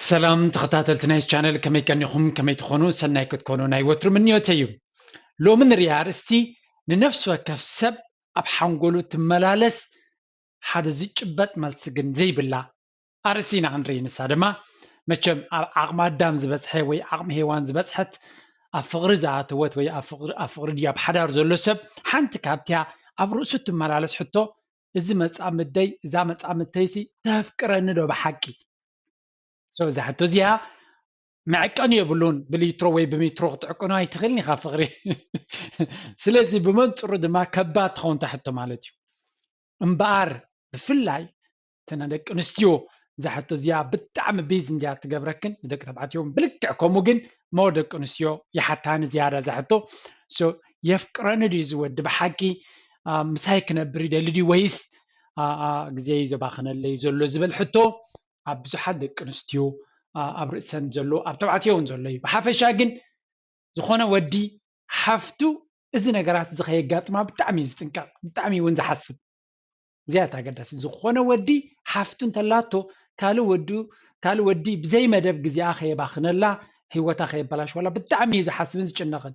ሰላም ተኸታተልቲ ናይ ቻነል፣ ከመይ ቀኒኹም? ከመይ ትኾኑ? ሰናይ ክትኮኑ ናይ ወትሩ ምንዮተይ እዩ። ሎሚ ንሪኣ ኣርእስቲ ንነፍሲ ወከፍ ሰብ ኣብ ሓንጎሉ ትመላለስ ሓደ ዝጭበጥ መልሲ ግን ዘይብላ ኣርእስቲ ኢና ክንርኢ። ንሳ ድማ መቸም ኣብ ዓቕሚ ኣዳም ዝበጽሐ ወይ ዓቕሚ ሄዋን ዝበጽሐት ኣብ ፍቕሪ ዝኣተወት ወይ ኣብ ፍቕሪ፣ ኣብ ፍቕሪ ድዩ ኣብ ሓዳር ዘሎ ሰብ ሓንቲ ካብቲያ ኣብ ርእሱ ትመላለስ ሕቶ፣ እዚ መጻምደይ፣ እዛ መጻምድተይሲ ተፍቅረኒ ዶ ብሓቂ? So እዛ ሕቶ እዚኣ መዕቀኒ የብሉን። ብሊትሮ ወይ ብሜትሮ ክትዕቅኖ ኣይትኽእልን ኢኻ ፍቕሪ። ስለዚ ብመንጽሩ ድማ ከባድ ትኸውን እታ ሕቶ ማለት እዩ። እምበኣር ብፍላይ እተን ደቂ ኣንስትዮ እዛ ሕቶ እዚኣ ብጣዕሚ ቢዝ እንድያ ትገብረክን፣ ንደቂ ተባዕትዮ እውን ብልክዕ ከምኡ፣ ግን ሞር ደቂ ኣንስትዮ ይሓታኒ ዝያዳ እዛ ሕቶ። So የፍቅረኒ ድዩ እዚ ወዲ ብሓቂ? አ፣ ምሳይ ክነብር ይደሊ ድዩ ወይስ፣ አ፣ አ፣ ግዜ እዩ ዘባኽነለይ ዘሎ ዝብል ሕቶ ኣብ ብዙሓት ደቂ ኣንስትዮ፣ አ፣ ኣብ ርእሰን ዘሎ፣ ኣብ ተባዕትዮ እውን ዘሎ እዩ። ብሓፈሻ ግን ዝኾነ ወዲ ሓፍቱ እዚ ነገራት እዚ ከየጋጥማ ብጣዕሚ እዩ ዝጥንቀቕ፣ ብጣዕሚ እውን ዝሓስብ። እዚኣ እታ ኣገዳሲ። ዝኾነ ወዲ ሓፍቱ እንተላቶ ካልእ ወዱ፣ ካልእ ወዲ ብዘይ መደብ ግዜኣ ከየባኽነላ፣ ህይወታ ከየበላሽወላ ብጣዕሚ እዩ ዝሓስብን ዝጭነቕን።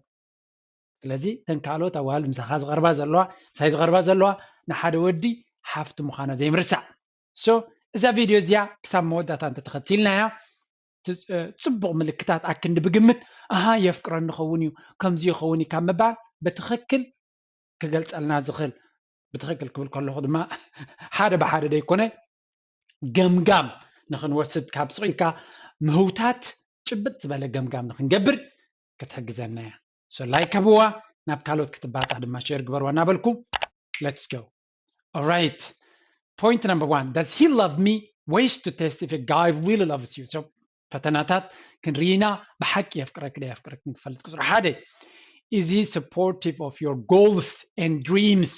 ስለዚ እተን ካልኦት ኣዋልድ ምሳኻ ዝቐርባ ዘለዋ፣ ምሳይ ዝቐርባ ዘለዋ ንሓደ ወዲ ሓፍቲ ምዃና ዘይምርሳዕ። So እዛ ቪድዮ እዚኣ ክሳብ መወዳእታ እንተተኸቲልናያ፣ ት-፣ እ፣ ጽቡቕ ምልክታት ኣክንዲ ብግምት፣ ኣሃ የፍቅረኒ ኸውን እዩ፣ ከምዚ ይኸውን እዩ ካብ ምባል ብትኽክል ክገልጸልና ዝኽእል፣ ብትኽክል ክብል ከለኹ ድማ ሓደ ብሓደ ደይኮነ፣ ገምጋም ንኽንወስድ ካብ ስቕ ኢልካ ምህውታት ጭብጥ ዝበለ ገምጋም ንኽንገብር ክትሕግዘና እያ። So ላይክ ህብዋ፣ ናብ ካልኦት ክትባጻሕ ድማ ሼር ግበርዋ እናበልኩ፣ let's go. Alright. Point number one, does he love me? Ways to test if a guy really loves you. So ፈተናታት ክንርኢና ብሓቂ የፍቅረክ ዶ የፍቅረክ ክንፈልጥ። ቁጽሪ ሓደ, is he supportive of your goals and dreams?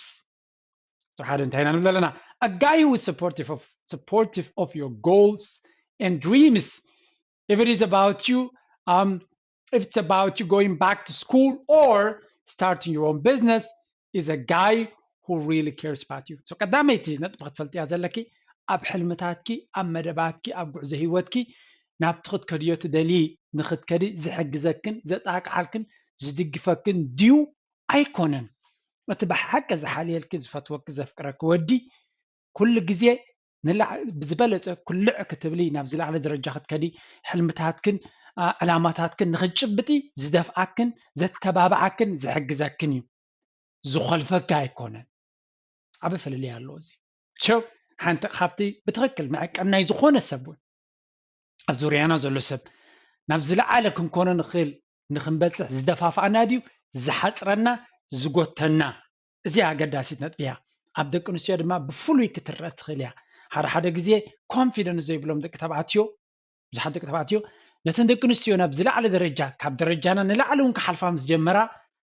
ቁጽሪ ሓደ እንታይ ኢና ንብል ዘለና? A guy who is supportive of, supportive of your goals and dreams, if it is about you, um, if it's about you going back to school or starting your own business, is a guy who really cares about you. So ቀዳመይቲ ነጥቢ ክትፈልጥያ ዘለኪ፣ ኣብ ሕልምታትኪ፣ ኣብ መደባትኪ፣ ኣብ ጉዕዞ ህይወትኪ ናብቲ ክትከድዮ ትደልዪ ንኽትከዲ ዝሕግዘክን ዘጣቅዓልክን ዝድግፈክን ድዩ ኣይኮነን? እቲ ብሓቂ ዝሓልየልኪ፣ ዝፈትወኪ፣ ዘፍቅረኪ ወዲ ኩሉ ግዜ ንላዕ-፣ ብዝበለጸ ኩልዕ ክትብሊ፣ ናብ ዝለዓለ ደረጃ ክትከዲ፣ ሕልምታትክን፣ አ፣ ዕላማታትክን ንኽትጭብጢ ዝደፍኣክን ዘተባብዓክን ዝሕግዘክን እዩ። ዝኾልፈካ ኣይኮነን። ዓቢ ፍልልይ ኣለዎ እዚ። ሸው ሓንቲ ካብቲ ብትኽክል መዐቀኒ ናይ ዝኾነ ሰብ እውን ኣብ ዙርያና ዘሎ ሰብ ናብ ዝለዓለ ክንኮኖ ንኽእል ንኽንበጽሕ ዝደፋፍኣና ድዩ ዝሓጽረና፣ ዝጎተና? እዚኣ ኣገዳሲት ነጥቢ እያ። ኣብ ደቂ ኣንስትዮ ድማ ብፍሉይ ክትረአ ትኽእል እያ። ሓደ ሓደ ግዜ ኮንፊደንስ ዘይብሎም ደቂ ተባዕትዮ፣ ብዙሓት ደቂ ተባዕትዮ ነተን ደቂ ኣንስትዮ ናብ ዝለዓለ ደረጃ፣ ካብ ደረጃና ንላዕሊ እውን ክሓልፋ ምስ ጀመራ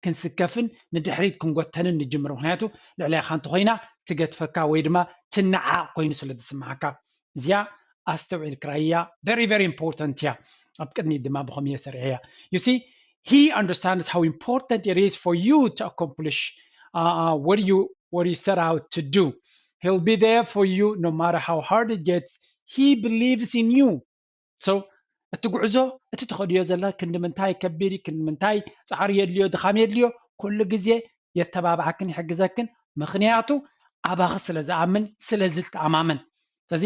ክንስከፍን ንድሕሪት ክንጎተንን ንጅምር። ምኽንያቱ ልዕሌኻ እንተኾይና ትገድፈካ ወይ ድማ ትነዓቕ ኮይኑ ስለ ዝስምዓካ። እዚኣ ኣስተውዒልክራያ very very important እያ። ኣብ ቅድሚት ድማ ብኸም እየ ሰሪሐያ። You see, he understands how important it is for you to accomplish, uh, uh, what you, what you set out to do. He'll be there for you no matter how hard it gets. He believes in you. So እቲ ጉዕዞ፣ እቲ ትኸድዮ ዘላ ክንዲ ምንታይ ከቢድ እዩ፣ ክንዲ ምንታይ ጻዕሪ የድልዮ፣ ድኻም የድልዮ፣ ኩሉ ግዜ የተባብዓክን ይሕግዘክን። ምኽንያቱ ኣባኺ ስለ ዝኣምን፣ ስለ ዝተኣማመን። ስለዚ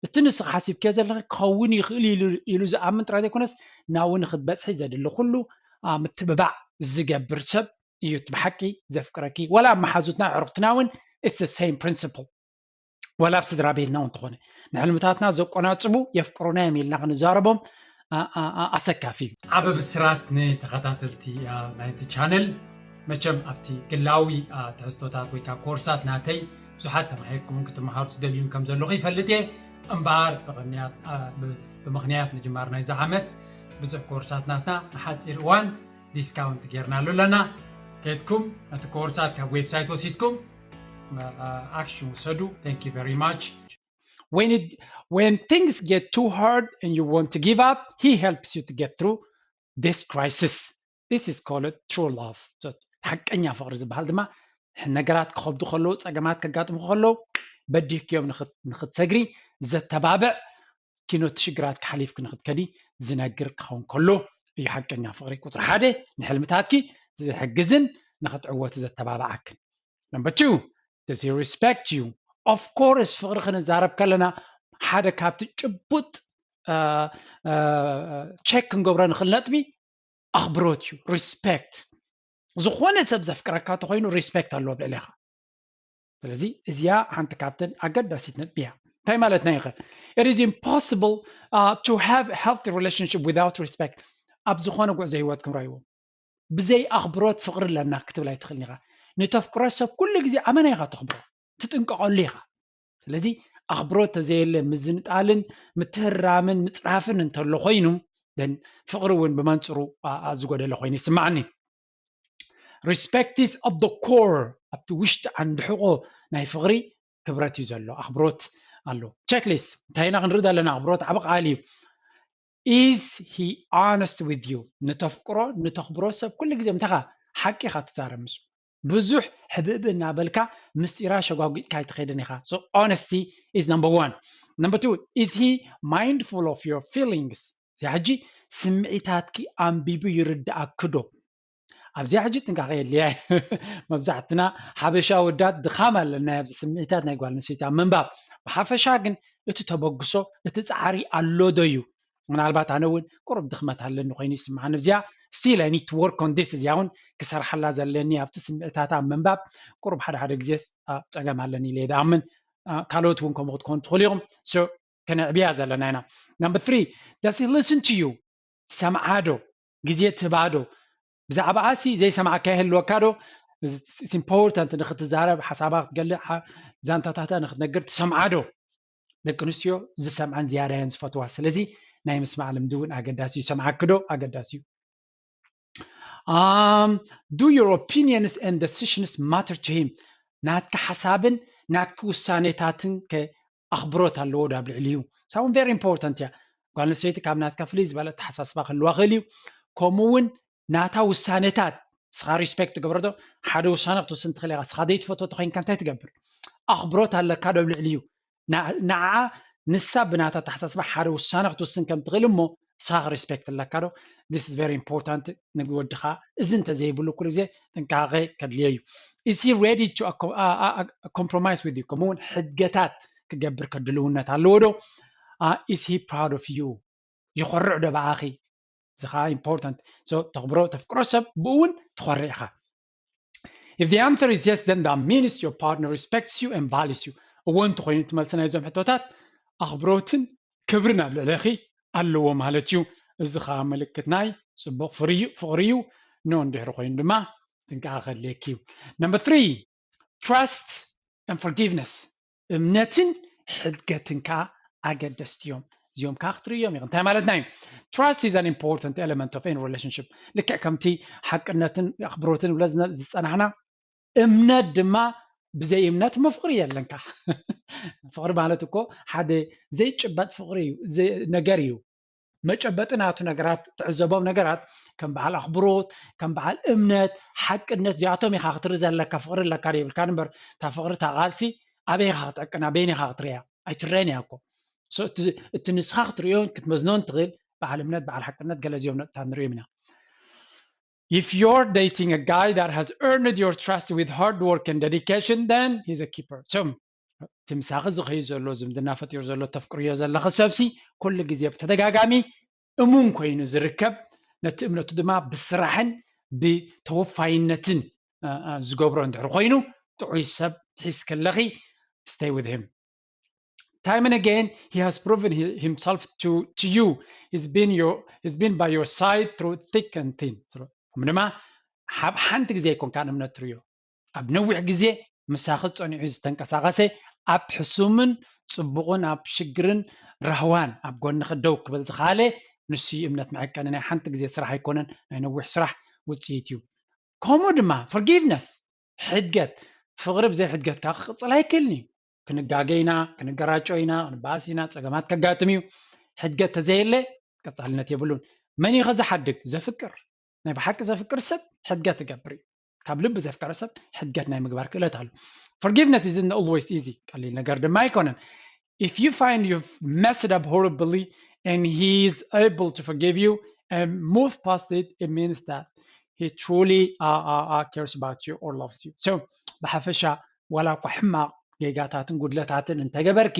እቲ ንስኻ ሓሲብክዮ ዘለኺ ክኸውን ይኽእል ኢሉ፣ ኢሉ ዝኣምን ጥራይ ዘይኮነስ ናብኡ ንኽትበጽሒ ዘድሊ ኩሉ፣ አ፣ ምትብባዕ ዝገብር ሰብ እዩ እቲ ብሓቂ ዘፍቅረኪ። ዋላ ኣብ መሓዙትና ኣዕሩኽትና እውን it's the same principle። ዋላ ኣብ ስድራ ቤትና እውን እንተኾነ ንሕልምታትና ዘቆናጽቡ የፍቅሩና እዮም ኢልና ክንዛረቦም፣ አ፣ አ፣ አ፣ ኣሰካፊ እዩ። ዓቢ ብስራት ንተኸታተልቲ፣ አ፣ ናይዚ ቻነል። መቸም ኣብቲ ግላዊ፣ አ፣ ትሕዝቶታት ወይ ከዓ ኮርሳት ናተይ ብዙሓት ተማሂርኩምን ክትመሃሩ ትደልዩን ከም ዘለኹ ይፈልጥ እየ። እምበኣር ብቕንያት፣ አ፣ ብ-፣ ብምኽንያት ምጅማር ናይዚ ዓመት ብዙሕ ኮርሳት ናትና ንሓጺር እዋን ዲስካውንት ጌርናሉ ኣለና። ከድኩም ነቲ ኮርሳት ካብ ዌብሳይት ወሲድኩም፣ አ፣ ኣክሽን ውሰዱ። Thank you very much። When it, When things get too hard and you want to give up, he helps you to get through this crisis. This is called true love. So ሓቀኛ ፍቕሪ ዝበሃል ድማ ነገራት ክኸብዱ ከለዉ፣ ጸገማት ከጋጥሙ ከለዉ በዲህክዮም ንኽትሰግሪ ዘተባብዕ፣ ኪኖቲ ሽግራት ክሓሊፍኪ ንኽትከዲ ዝነግር ክኸውን ከሎ እዩ ሓቀኛ ፍቕሪ። ቁፅሪ ሓደ፣ ንሕልምታትኪ ዝሕግዝን ንኽትዕወቲ ዘተባብዓክን። Number two, does he respect you? Of course፣ ፍቕሪ ክንዛረብ ከለና ሓደ ካብቲ ጭቡጥ ቸክ ክንገብሮ ንኽእል ነጥቢ ኣኽብሮት እዩ፣ ሪስፔክት። ዝኾነ ሰብ ዘፍቅረካ ተኾይኑ ሪስፔክት ኣለዎ ኣብ ልዕሌኻ። ስለዚ እዚኣ ሓንቲ ካብተን ኣገዳሲት ነጥቢ እያ። እንታይ ማለትና ኢኸ? It is impossible uh, to have a healthy relationship without respect. ኣብ ዝኾነ ጉዕዞ ህይወት ክንረይዎ ብዘይ ኣኽብሮት ፍቕሪ ኣለና ክትብል ኣይትኽእልን ኢኻ። ንተፍቅሮ ሰብ ኩሉ ግዜ ኣመና ኢኻ ተኽብሮ፣ ትጥንቀቐሉ ኢኻ። ስለዚ ኣኽብሮት ተዘየለ ምዝንጣልን ምትህራምን ምፅራፍን እንተሎ ኮይኑ፣ ፍቕሪ እውን ብመንፅሩ ዝጎደለ ኮይኑ ይስማዓኒ። Respect is at the core፣ ኣብቲ ውሽጢ ዓንዲ ሕቖ ናይ ፍቕሪ ክብረት እዩ ዘሎ፣ ኣኽብሮት ኣሎ። ቸክሊስት እንታይ ኢና ክንርኢ ዘለና? ኣኽብሮት ዓቢ ቃል እዩ። Is he honest with you? ንተፍቅሮ ንተኽብሮ ሰብ ኩሉ ግዜ ምንታኻ ሓቂ ኢኻ ትዛረብ ምስ ብዙሕ ሕብእብእ እናበልካ ምስጢራ ሸጓጒጥካ ኣይትኸይድን ኢኻ። So honesty is number one. Number two, is he mindful of your feelings? እዚ ሕጂ ስምዒታትኪ ኣንቢቡ ይርድኣኪ ዶ? ኣብዚኣ ሕጂ ጥንቃቐ የድልያ። መብዛሕትና ሓበሻ ወዳት ድኻም ኣለና ኣብዚ ስምዒታት ናይ ጓል ኣንስተይቲ ኣብ ምንባብ። ብሓፈሻ ግን እቲ ተበግሶ እቲ ፃዕሪ ኣሎ ዶ እዩ? ምናልባት ኣነ እውን ቁሩብ ድኽመት ኣለኒ ኮይኑ ይስምዓኒ። እዚኣ still I need to work on this። እዚኣ እውን ክሰርሓላ ዘለኒ ኣብቲ ስምዒታት ኣብ ምንባብ ቁሩብ ሓደ ሓደ ግዜ ፀገም ኣለኒ ኢለ ይድኣምን። ካልኦት እውን ከምኡ ክትኮኑ ትኽእሉ ኢኹም። ከነዕብያ ዘለና ኢና። Number three, does he listen to you? ትሰምዓ ዶ? ግዜ ትህባ ዶ? ብዛዕባኣ ሲ ዘይሰማዕካ ይህልወካ ዶ? ኢምፖርታንት ንክትዛረብ፣ ሓሳባ ክትገልእ፣ ዛንታታታ ንክትነግር ትሰምዓ ዶ? ደቂ ኣንስትዮ ዝሰምዐን ዝያዳ እየን ዝፈትዋ። ስለዚ ናይ ምስማዕ ልምዲ እውን ኣገዳሲ እዩ። ሰምዓኪ ዶ? ኣገዳሲ እዩ። Um, do your opinions and decisions matter to him? ናትካ ሓሳብን ናትካ ውሳኔታትን ከ ኣኽብሮት ኣለዎ ዶ ኣብ ልዕሊኡ? እሳ እውን ቨሪ ኢምፖርታንት እያ። ጓል ኣንስተይቲ ካብ ናትካ ፍልይ ዝበለ ኣተሓሳስባ ክህልዋ ክእል እዩ። ከምኡ እውን ናታ ውሳኔታት ንስኻ ሪስፔክት ትገብሮ ዶ? ሓደ ውሳነ ክትውስን ትኽእል ኢኻ። ንስኻ ዘይትፈትዎ ተኾይንካ እንታይ ትገብር? ኣኽብሮት ኣለካ ዶ ኣብ ልዕሊኡ? ንዓ ንሳ ብናታ ኣተሓሳስባ ሓደ ውሳነ ክትውስን ከም ትኽእል እሞ ንስኻ ሪስፔክት ኣለካ ዶ? This is very important። ንወድኻ እዚ እንተዘይብሉ ኩሉ ግዜ ጥንቃቐ ከድልዮ እዩ። Is he ready to compromise with you? ከምኡ እውን ሕድገታት ክገብር ከድልውነት ኣለዎ ዶ? Is he proud of you? ይኾርዕ ዶ ብኣኺ? እዚ ከዓ ኢምፖርታንት። So ተኽብሮ ተፍቅሮ ሰብ ብኡ እውን ትኾርዕ ኢኻ። If the answer is yes, then that means your partner respects you and values you. እዎ እንተኾይኑ እቲ መልሲ ናይዞም ሕቶታት ኣኽብሮትን ክብርን ኣብ ልዕሌኺ ኣለዎ ማለት እዩ። እዚ ከዓ ምልክት ናይ ፅቡቕ ፍሪ- ፍቕሪ እዩ። ኖ እንድሕሪ ኮይኑ ድማ ጥንቃቐ ከድልየኪ እዩ። Number three, trust and forgiveness. እምነትን ሕድገትን ከዓ ኣገደስቲ እዮም። እዚኦም ከዓ ክትርእዮም ኢኹም። እንታይ ማለትና እዩ? Trust is an important element of any relationship. ልክዕ ከምቲ ሓቅነትን ኣኽብሮትን ብለ ዝፀናሕና፣ እምነት ድማ ብዘይ እምነት እሞ ፍቕሪ የለንካ። ፍቕሪ ማለት እኮ ሓደ ዘይጭበጥ ፍቕሪ እዩ፣ ነገር እዩ። መጨበጢ ናቱ ነገራት ትዕዘቦም ነገራት ከም በዓል ኣኽብሮት፣ ከም በዓል እምነት፣ ሓቅነት፣ እዚኣቶም ኢኻ ክትርኢ ዘለካ። ፍቕሪ ኣለካ ዶ የብልካን እምበር፣ እታ ፍቕሪ እታ ቃልሲ ኣበይ ኢኻ ክትዕቅና፣ በይን ኢኻ ክትርእያ? ኣይትረአን እያ እኮ። So እቲ እቲ ንስኻ ክትርእዮን ክትመዝኖን ትኽእል በዓል እምነት፣ በዓል ሓቅነት፣ ገለ እዚኦም ነጥብታት ንርእዮም ኢና። If you're dating a guy that has earned your trust with hard work and dedication, then he's a keeper. So እቲ ምሳኺ ዝኸይድ ዘሎ ዝምድና ፈጢሩ ዘሎ ተፍቅርዮ ዘለኺ ሰብሲ ኩሉ ግዜ ብተደጋጋሚ እሙን ኮይኑ ዝርከብ፣ ነቲ እምነቱ ድማ ብስራሕን ብተወፋይነትን ዝገብሮ እንድሕር ኮይኑ ጥዑይ ሰብ ሒዝኪ ኣለኺ። Stay with him. Time and again he has proven himself to to you. He's been your he's been by your side through thick and thin. እሞ ድማ ሓንቲ ግዜ ኣይኮንካን እምነት ትርእዮ፣ ኣብ ነዊሕ ግዜ ምሳኺ ጸኒዑ ዝተንቀሳቐሰ፣ ኣብ ሕሱምን ጽቡቕን ኣብ ሽግርን ራህዋን ኣብ ጎንኺ ደው ክብል ዝኸኣለ ንሱ እዩ። እምነት መዐቀኒ ናይ ሓንቲ ግዜ ስራሕ ኣይኮነን፣ ናይ ነዊሕ ስራሕ ውጽኢት እዩ። ከምኡ ድማ ፎርጊቭነስ፣ ሕድገት፣ ፍቕሪ ብዘይ ሕድገት ከዓ ክቕጽል ኣይክእልን እዩ። ክንጋገ ኢና፣ ክንገራጮ ኢና፣ ክንበኣስ ኢና፣ ፀገማት ከጋጥም እዩ። ሕድገት ተዘየለ ቀፃልነት የብሉን። መን እዩ ከ ዝሓድግ? ዘፍቅር። ናይ ብሓቂ ዘፍቅር ሰብ ሕድገት ይገብር እዩ። ካብ ልቢ ዘፍቀረ ሰብ ሕድገት ናይ ምግባር ክእለት ኣሎ። Forgiveness isn't always easy። ቀሊል ነገር ድማ ኣይኮነን። If you find you've messed up horribly and he is able to forgive you and move past it, it means that he truly uh, uh, uh, cares about you or loves you. So ብሓፈሻ ዋላ እኳ ሕማቕ ጌጋታትን ጉድለታትን እንተገበርኪ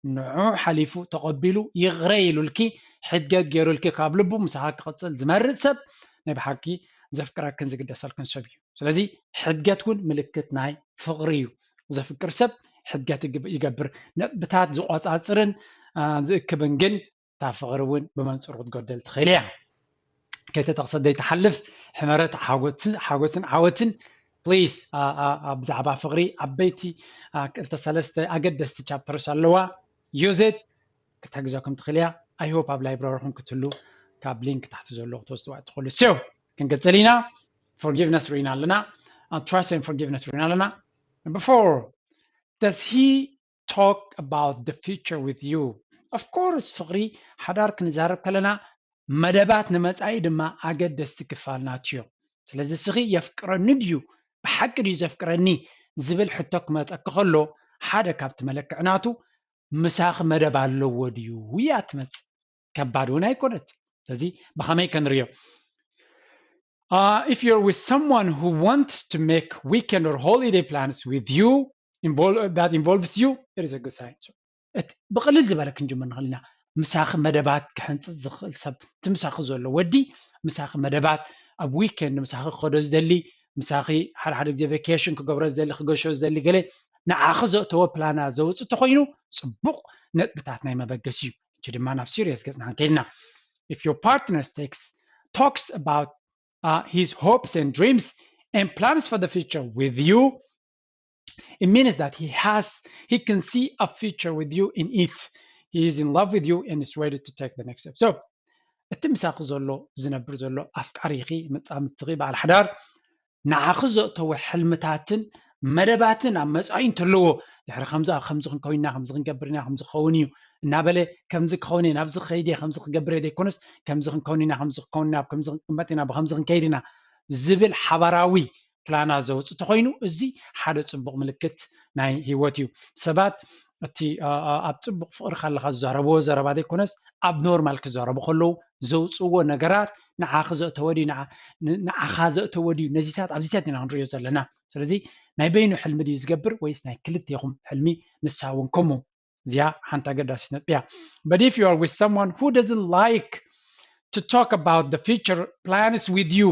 ንዑ ሓሊፉ ተቐቢሉ ይቕረ ኢሉልኪ ሕድገት ገይሩልኪ ካብ ልቡ ምሳኻ ክቕፅል ዝመርፅ ሰብ ናይ ብሓቂ ዘፍቅረክን ዝግደሰልክን ሰብ እዩ። ስለዚ ሕድገት እውን ምልክት ናይ ፍቕሪ እዩ። ዘፍቅር ሰብ ሕድገት ይግብ- ይገብር። ነጥብታት ዝቆፃፅርን አ፣ ዝእክብን ግን እታ ፍቕሪ እውን ብመንፅሩ ክትጎደል ትኽእል እያ። ከይተጠቕሰት ዘይትሓልፍ ሕመረት ሓጎስን ዓወትን ፕሊስ። ብዛዕባ ፍቕሪ ዓበይቲ አ፣ ክልተ ሰለስተ ኣገደስቲ ቻፕተርስ ኣለዋ። ዩዝ ኢት ክትሕግዘኩም ትኽእል እያ። I hope ኣብ ላይብራሪኹም ክትህሉ ካብ ሊንክ ታሕቲ ዘሎ ክትወስድዋ ትኽእሉ። So ክንቅፅል ኢና። Forgiveness ርኢና ኣለና። Trust and forgiveness ርኢና ኣለና። Number four, does he talk about the future with you? Of course ፍቕሪ ሓዳር ክንዛረብ ከለና መደባት ንመጻኢ ድማ ኣገደስቲ ክፋል ናቱ እዮም። ስለዚ እስኺ የፍቅረኒ ድዩ ብሓቂ ድዩ ዘፍቅረኒ ዝብል ሕቶ ክመፀኪ ከሎ ሓደ ካብቲ መለክዒ ናቱ ምሳኺ መደብ ኣለዎ ድዩ እያ ትመፅእ። ከባድ እውን ኣይኮነት። ስለዚ ብኸመይ ከንሪኦ? Uh, if you're with someone who wants to make weekend or holiday plans with you, invol- that involves you, it is a good sign. So, እቲ ብቕልል ዝበለ ክንጅምር ንኽእል ኢና። ምሳኺ መደባት ክሕንፅፅ ዝኽእል ሰብ፣ እቲ ምሳኺ ዘሎ ወዲ ምሳኺ መደባት ኣብ ዊኬንድ ምሳኺ ክኸዶ ዝደሊ፣ ምሳኺ ሓደ ሓደ ግዜ ቬኬሽን ክገብሮ ዝደሊ፣ ክገሾ ዝደሊ ገለ ንዓኺ ዘእተወ ፕላና ዘውፅእ ተኾይኑ ፅቡቕ ነጥብታት ናይ መበገሲ እዩ። እቺ ድማ ናብ ሲሪየስ ገፅና ክንከይድ ኢና። If your partner takes talks about uh, his hopes and dreams and plans for the future with you, it means that he has he can see a future with you in it. He is in love with you and is ready to take the next step. So እቲ ምሳኺ ዘሎ ዝነብር ዘሎ ኣፍቃሪኺ መፃምድትኺ በዓል ሓዳር ንዓኺ ዘእተወ ሕልምታትን መደባትን ኣብ መፃኢ እንተለዎ ድሕሪ ከምዚ ኣብ ከምዚ ክንከውን ኢና ከምዚ ክንገብር ኢና ከምዚ ክኸውን እዩ እናበለ ከምዚ ክኸውን እየ ናብዚ ክኸይድ እየ ከምዚ ክገብር እየ ዘይኮነስ ከምዚ ክንከውን ኢና ከምዚ ክኸውን ኢና ኣብ ከምዚ ክንቅመጥ ኢና ብከምዚ ክንከይድ ኢና ዝብል ሓባራዊ ፕላና ዘውፅእ ተኮይኑ እዚ ሓደ ፅቡቅ ምልክት ናይ ህይወት እዩ። ሰባት እቲ ኣብ ፅቡቅ ፍቅሪ ካለካ ዝዛረብዎ ዘረባ ዘይኮነስ ኣብ ኖርማል ክዛረቡ ከለዉ ዘውፅእዎ ነገራት ንዓኺ ዘእተወ ድዩ ንዓኻ ዘእተወ ድዩ ነዚታት ኣብዚታት ኢና ክንሪኦ ዘለና። ስለዚ ናይ በይኑ ሕልሚ ድዩ ዝገብር ወይስ ናይ ክልቴኹም ሕልሚ? ንሳ እውን ከምኡ። እዚኣ ሓንቲ ኣገዳሲት ነጥቢ እያ። But if you are with someone who doesn't like to talk about the future plans with you,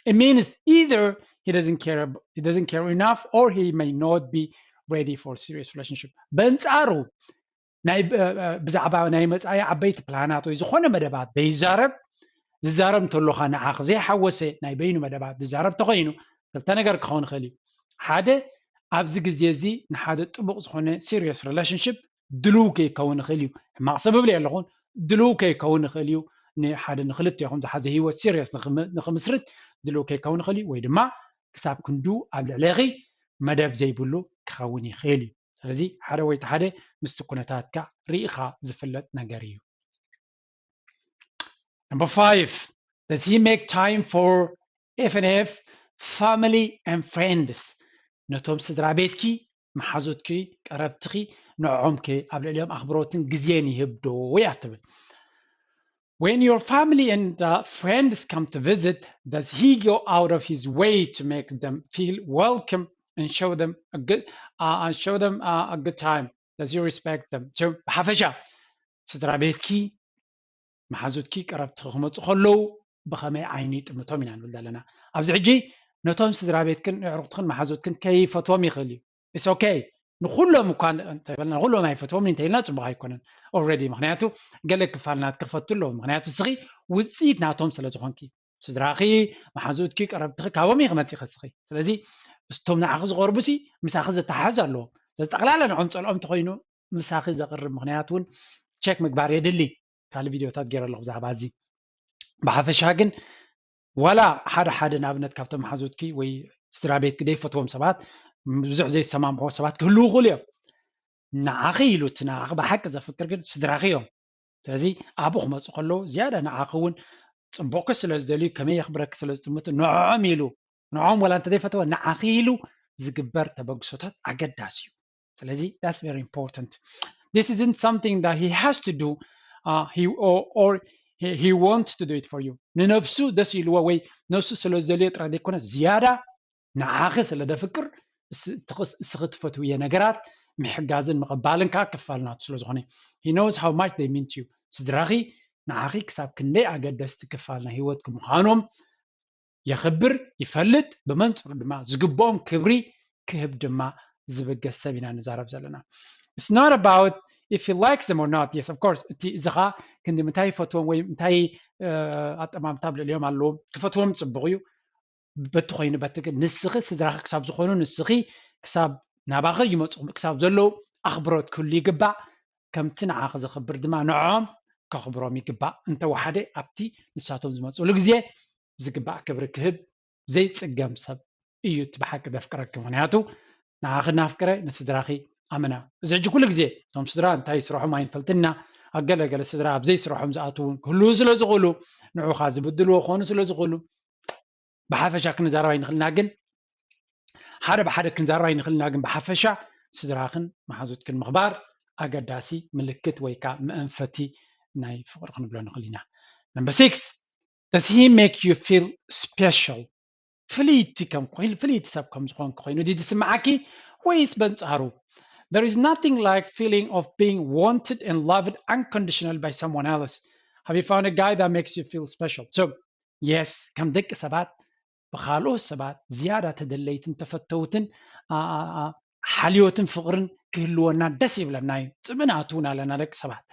it means either he doesn't care ab- he doesn't care enough or he may not be ready for serious relationship. በንጻሩ ናይ ብ- ብዛዕባ ናይ መጻኢ ዓበይቲ ፕላናት ወይ ዝኾነ መደባት ዘይዛረብ ዝዛረብ እንተሎኻ ንዓኽ ዘይሓወሰ ናይ በይኑ መደባት ዝዛረብ ተኾይኑ ክልተ ነገር ክኸውን ይኽእል እዩ። ሓደ ኣብዚ ግዜ እዚ ንሓደ ጥቡቕ ዝኾነ serious relationship ድልው ከይከውን ይኽእል እዩ። ሕማቕ ሰበብ ለየለኹን ድልው ከይከውን ይኽእል እዩ። ንሓደ ንክልቴኹም ዝሓዘ ህይወት serious ንክምስርት ድልው ከይከውን ይኽእል እዩ ወይ ድማ ክሳብ ክንዱ ኣብ ልዕሌኺ መደብ ዘይብሉ ክኸውን ይኽእል እዩ። ስለዚ ሓደ ወይ ሓደ ምስቲ ኩነታትካ ርኢኻ ዝፍለጥ ነገር እዩ። Number five, does he make time for F and F family and friends? ነቶም ስድራ ቤትኪ መሓዙትኪ ቀረብትኺ ንዕኦም ከ ኣብ ልዕሊኦም ኣኽብሮትን ግዜን ይህብ ዶ እያ ትብል። When your family and uh, friends come to visit, does he go out of his way to make them feel welcome and show them a good uh, and show them uh, a good time? Does he respect them? So ብሓፈሻ ስድራ ቤትኪ መሓዙትኪ ቀረብትኺ ክመፁ ከለዉ ብኸመይ ዓይኒ ይጥምቶም ኢና ንብል ዘለና። ኣብዚ ሕጂ ነቶም ስድራ ቤትክን ኣዕሩኽትኽን መሓዙትክን ከይፈትዎም ይኽእል እዩ። It's okay። ንኩሎም እኳ እንተበልና ንኩሎም ኣይፈትዎም እንተኢልና ፅቡቅ ኣይኮነን። Already ምክንያቱ ገለ ክፋል ናትኪ ክፈቱ ኣለዎ። ምክንያቱ እስኺ ውፅኢት ናቶም ስለ ዝኾንኪ ስድራኺ መሓዙትኪ ቀረብትኺ ካቦም እዩ ክመፅእ ከስኺ። ስለዚ እስቶም ንዓኺ ዝቐርቡ ሲ ምሳኺ ዘተሓሕዝ ኣለዎ። ስለዚ ጠቕላላ ንዖም ፀልኦም እንተኮይኑ ምሳኺ ዘቕርብ ምክንያት እውን ቸክ ምግባር የድሊ። ካልእ ቪድዮታት ገይረ ኣለኹ ብዛዕባ እዚ። ብሓፈሻ ግን ዋላ ሓደ ሓደ ንኣብነት ካብቶም መሓዙትኪ ወይ ስድራ ቤትኪ ዘይፈትዎም ሰባት ብዙሕ ዘይሰማምዕዎ ሰባት ክህልዉ ይኽእሉ እዮም። ንዓኺ ኢሉ፣ እቲ ንዓኺ ብሓቂ ዘፍቅር ግን ስድራኺ እዮም። ስለዚ ኣብኡ ክመፁ ከለዉ ዝያዳ ንዓኺ እውን ፅቡቕኪ ስለ ዝደልዩ፣ ከመይ የኽብረኪ ስለ ዝጥምቱ፣ ንዕኦም ኢሉ፣ ንዕኦም ዋላ እንተዘይፈተወ ንዓኺ ኢሉ ዝግበር ተበግሶታት ኣገዳሲ እዩ። ስለዚ that's very important. This isn't something that he has to do, uh, he, or, or he, he wants to do it for you. ንነብሱ ደስ ኢልዎ ወይ ነብሱ ስለ ዝደልዮ ጥራይ ዘይኮነ፣ ዝያዳ ንዓኺ ስለ ደፍቅር፣ እስ-፣ ትኽስ-፣ እስኺ ትፈትውዮ ነገራት ምሕጋዝን ምቕባልን ከዓ ክፋል ናቱ ስለ ዝኾነ፣ he knows how much they mean to you. ስድራኺ ንዓኺ ክሳብ ክንደይ ኣገደስቲ ክፋል ናይ ህይወትኪ ምዃኖም የኽብር፣ ይፈልጥ፣ ብመንፅሩ ድማ ዝግብኦም ክብሪ ክህብ ድማ ዝብገስ ሰብ ኢና ንዛረብ ዘለና። It's not about if he likes them or not. Yes, of course፣ እቲ እዚ ኸዓ ክንዲ ምንታይ ይፈትዎም ወይ እንታይ፣ እ፣ ኣጠማምታ ኣብ ልዕሊኦም ኣለዎም፣ ክፈትዎም ፅቡቕ እዩ። በቲ ኮይኑ በቲ ግን ንስኺ ስድራኺ ክሳብ ዝኾኑ፣ ንስኺ ክሳብ ናባኺ ይመፁ ክሳብ ዘለዉ ኣኽብሮት ክህሉ ይግባእ። ከምቲ ንዓኺ ዘኽብር ድማ ንዕኦም ከኽብሮም ይግባእ። እንተወሓደ ኣብቲ ንሳቶም ዝመፅሉ ግዜ ዝግባእ ክብሪ ክህብ ዘይፅገም ሰብ እዩ እቲ ብሓቂ ዘፍቅረኪ። ምኽንያቱ ንዓኺ እናፍቀረ ንስድራኺ ኣመና። እዚ ሕጂ ኩሉ ግዜ እቶም ስድራ እንታይ ስርሖም ኣይንፈልጥና፣ ኣብ ገለ ገለ ስድራ ኣብ ዘይስርሖም ዝኣትዉ እውን ክህልዉ ስለ ዝኽእሉ፣ ንዑኻ ዝብድልዎ ክኾኑ ስለ ዝኽእሉ፣ ብሓፈሻ ክንዛረብ ኣይንኽእልና፣ ግን ሓደ ብሓደ ክንዛረብ ኣይንኽእልና፣ ግን ብሓፈሻ ስድራኽን መሓዙትክን ምኽባር ኣገዳሲ ምልክት ወይ ከዓ መእንፈቲ ናይ ፍቕሪ ክንብሎ ንኽእል ኢና። Number six, does he make you feel special? ፍልይቲ ከም ኮይኑ፣ ፍልይቲ ሰብ ከም ዝኾንኪ ኮይኑ ድዩ ዝስምዓኪ? ወይስ በንጻሩ? There is nothing like feeling of being wanted and loved unconditionally by someone else. Have you found a guy that makes you feel special? So, yes, ከም ደቂ ሰባት ብኻልኦት ሰባት ዝያዳ ተደለይትን ተፈተውትን፣ ኣ፣ ኣ፣ ኣ፣ ሓልዮትን ፍቕርን ክህልወና ደስ ይብለና እዩ። ጽምና እትውን ኣለና ደቂ ሰባት።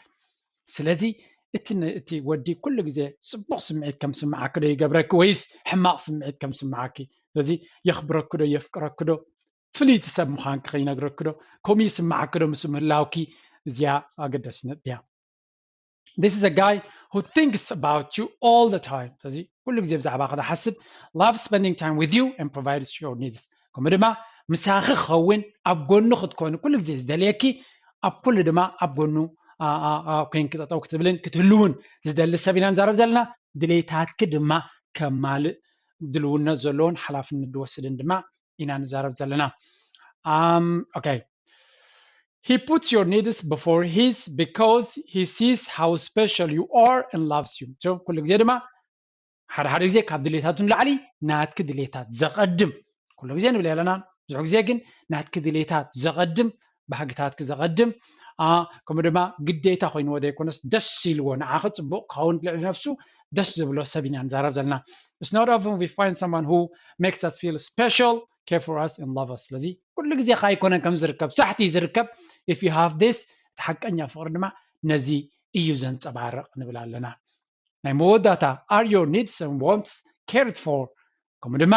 ስለዚ እቲ ን-፣ እቲ ወዲ ኩሉ ግዜ ጽቡቕ ስምዒት ከም ስምዓኪ ዶ ይገብረኪ ወይስ ሕማቕ ስምዒት ከም ስምዓኪ? ስለዚ የኽብረኪ ዶ፣ የፍቅረኪ ዶ፣ ፍልይቲ ሰብ ምዃንኪ ከይነግረኪ ዶ፣ ከምኡ ይስምዓኪ ዶ ምስ ምህላውኪ? እዚኣ ኣገዳሲ ነጥቢ እያ። This is a guy who thinks about you all the time. ስለዚ ኩሉ ግዜ ብዛዕባኺ ዝሓስብ፣ love spending time with you and provides your needs. ከምኡ ድማ ምሳኺ ክኸውን፣ ኣብ ጎኑ ክትኮኒ፣ ኩሉ ግዜ ዝደልየኪ፣ ኣብ ኩሉ ድማ ኣብ ጎኑ፣ ኣ፣ ኣ፣ ኣ፣ ኮንኪ ጠጠው ክትብልን ክትህልውን ዝደሊ ሰብ ኢና ንዛረብ ዘለና። ድሌታትኪ ድማ ከማልእ ድልውነት ዘለዎን ሓላፍነት ዝወስድን ድማ ኢና ንዛረብ ዘለና። Um, okay. He puts your needs before his because he sees how special you are and loves you. So ኩሉ ግዜ ድማ ሓደ ሓደ ግዜ ካብ ድሌታቱ ንላዕሊ ናትኪ ድሌታት ዘቐድም፣ ኩሉ ግዜ ንብል ኣለና፣ ብዙሕ ግዜ ግን ናትኪ ድሌታት ዘቐድም፣ ባህግታትኪ ዘቐድም፣ ኣ፣ ከምኡ ድማ ግዴታ ኮይንዎ ዘይኮነስ ደስ ኢልዎ ንዓኺ ጽቡቕ ክኸውን ልዕሊ ነብሱ ደስ ዝብሎ ሰብ ኢና ንዛረብ ዘለና። It's not often we find someone who makes us feel special, care for us and love us. ስለዚ ኩሉ ግዜ ከ ኣይኮነን ከም ዝርከብ፣ ሳሕቲ እዩ ዝርከብ። If you have this፣ እቲ ሓቀኛ ፍቕሪ ድማ ነዚ እዩ ዘንጸባርቕ ንብል ኣለና። ናይ መወዳእታ፣ are your needs and wants cared for? ከምኡ ድማ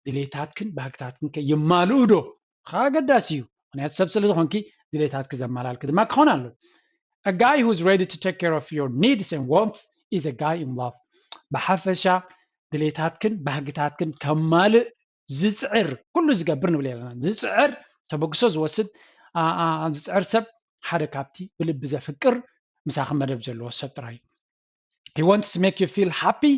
ድሌታትክን ባህግታትክን ከ ይማልኡ ዶ? ከ ኣገዳሲ እዩ። ምኽንያቱ ሰብ ስለ ዝኾንኪ ድሌታትኪ ዘማላልኪ ድማ ክኾን ኣለዎ። A guy who's ready to take care of your needs and wants is a guy in love. ብሓፈሻ ድሌታትክን ባህግታትክን ከማልእ ዝጽዕር፣ ኩሉ ዝገብር ንብል ኣለና። ዝጽዕር፣ ተበግሶ ዝወስድ፣ ኣ፣ ኣ፣ ዝጽዕር ሰብ ሓደ ካብቲ ብልቢ ዘፍቅር ምሳኺ መደብ ዘለዎ ሰብ ጥራይ እዩ። He wants to make you feel happy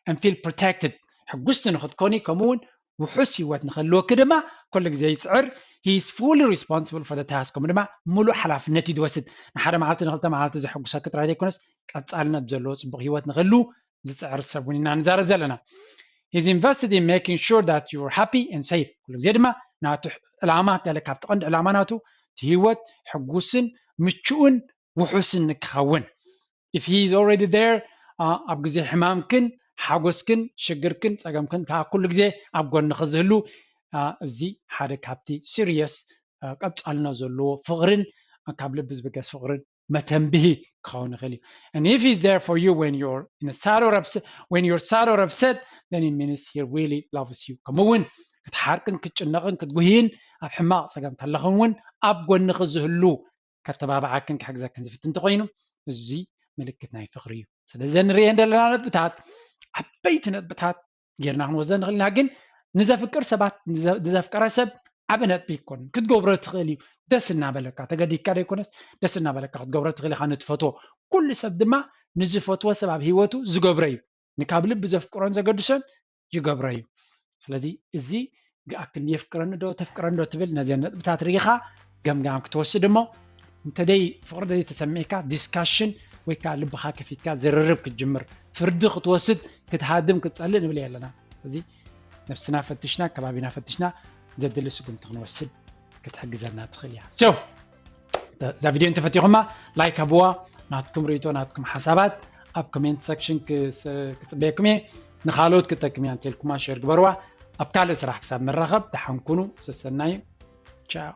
and feel protected. ሕጉስቲ ንኽትኮኒ ከምኡ እውን ውሑስ ህይወት ንኽህልወኪ ድማ ኩሉ ግዜ ይጽዕር። He is fully responsible for the task. ከምኡ ድማ ሙሉእ ሓላፍነት እዩ ዝወስድ። ንሓደ መዓልቲ ንኽልተ መዓልቲ ዘሐጉሰኪ ጥራይ ዘይኮነስ ቀጻልነት ዘለዎ ጽቡቕ ህይወት ንኽህሉ ዝጽዕር ሰብ እውን ኢና ንዛረብ ዘለና። He's invested in making sure that you're happy and safe. ኩሉ ግዜ ድማ ናቱ ዕላማ፣ ገለ ካብቲ ቀንዲ ዕላማ ናቱ እቲ ህይወት ሕጉስን ምቹእን ውሑስን ንክኸውን። If he is already there, ኣ፣ ኣብ ግዜ ሕማምክን ሓጎስክን ሽግርክን ጸገምክን ከዓ ኩሉ ግዜ ኣብ ጎንኺ ዝህሉ፣ ኣ፣ እዚ ሓደ ካብቲ ሲሪየስ፣ ኣ፣ ቀጻልነት ዘለዎ ፍቕርን ካብ ልቢ ዝብገስ ፍቕርን መተንብሂ ክኸውን ይኽእል እዩ። And if he's there for you when you're in a sad or upset, when you're sad or upset, then it means he really loves you. ከምኡ እውን ክትሓርቅን ክትጭነቕን ክትጉህይን ኣብ ሕማቕ ጸገም ከለኽን እውን ኣብ ጎንኺ ዝህሉ ከተባብዓክን ክሕግዘክን ዝፍትን እንተኾይኑ፣ እዚ ምልክት ናይ ፍቕሪ እዩ። ስለዚ እዘን ንርእየን ዘለና ነጥብታት ዓበይቲ ነጥብታት ጌርና ክንወስደን ንኽእል ኢና፣ ግን ንዘፍቅር ሰባት፣ ንዘ-፣ ንዘፍቀረ ሰብ ዓበ ነጥቢ ይኮን ክትገብሮ ትኽእል እዩ። ደስ እናበለካ ተገዲድካ ደይኮነስ ደስ እናበለካ ክትገብሮ ትኽእል ኢኻ። ንትፈትዎ ኩሉ ሰብ ድማ ንዝፈትዎ ሰብ ኣብ ህይወቱ ዝገብሮ እዩ። ንካብ ልቢ ዘፍቅሮን ዘገድሶን ይገብሮ እዩ። ስለዚ እዚ ግኣክን የፍቅረኒ ዶ ተፍቅረኒ ዶ ትብል ነዚን ነጥብታት ርኢኻ ገምጋም ክትወስድ እሞ እንተደይ ፍቕሪ ደይ ተሰሚዕካ ዲስካሽን ወይ ከዓ ልብኻ ከፊትካ ዝርርብ ክትጅምር ፍርዲ ክትወስድ ክትሃድም ክትጸልእ ንብል ኣለና። እዚ ነብስና ፈትሽና ከባቢና ፈትሽና ዘድሊ ስጉምቲ ክንወስድ ክትሕግዘና ትኽእል እያ። So እዛ ቪድዮ እንተፈቲኹማ ላይክ ሃብዋ። ናትኩም ርእቶ ናትኩም ሓሳባት ኣብ ኮሜንት ሰክሽን ክጽበየኩም እየ። ንኻልኦት ክጠቅም እያ እንተልኩማ ሼር ግበርዋ። ኣብ ካልእ ስራሕ ክሳብ ንራኸብ ደሓን ኩኑ። ሰሰናዩ። ቻው።